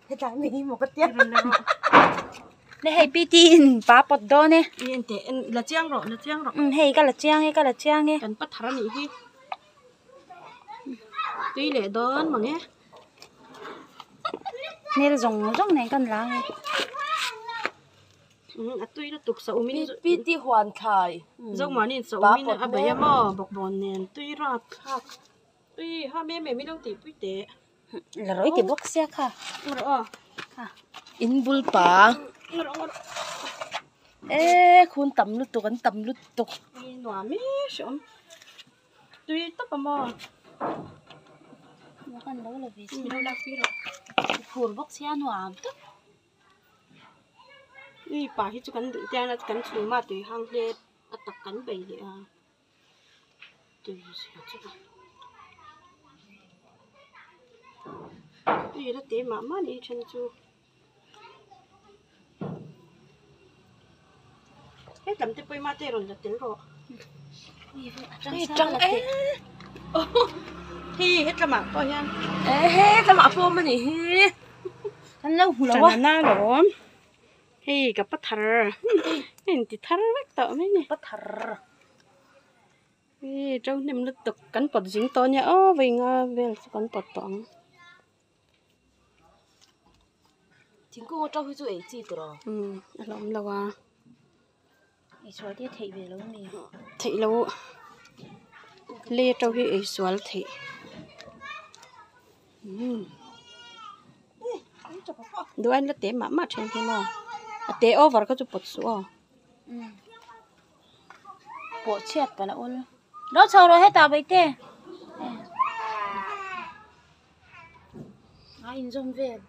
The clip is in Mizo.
Hetlai mi hi maw ka tia. Ne hei PT in pa pawt dawn e. I en teh en la chiang rawh la chiang rawh. Um hei ka la chiang e ka la chiang e. Kan pa thar anih hi. Tui leh dawn mang e. Hmel zawng zawng nen kan la ang e. A tui lutuk sa umin PT huan thlai. Zomuanin sa umin a bei a maw bawkbawn nen tui rap thlak. Ui ha me me min lo tih pui teh. La rawih ti bawk sia kha. Rawh aw. Kha. In bul pa. Rawh rawh. E khun tam lutuk an tam lutuk. Ui nuam e hreawm. Tui tawp a maw. Kan lo la ve si. Min lo lak pui rawh. Phur bawk sia nuam tawp. Ui pa hi chu kan duh tiang a kan chhum a tui hang hle a tak kan bei leh a. Tui zia chu tui la te mah mah ni then chu hetam te pawimah te rawn la tel rawh hei tang e hei hetlamah pawh hian e hetlamah pawh awm a nih hi kan lo hmu lo a na lawm. Hei ka pa thar a inti thar vek tawh mai ni pa thar hei to hnem lutuk kan pawt zing tawh ania aw vawi nga vel chu kan pawt tawh ang thingkung atang hi chu ei chi tur aw umm a hlawm lo a ei sual te theih ve lo ami theih loh le to hi ei sual theih umm. Duh ain la te mah mah then hi maw a te over kha chu pawt suh aw pawh chhiat palh a awl lo chho rawh hetah vaite a inzawm vel.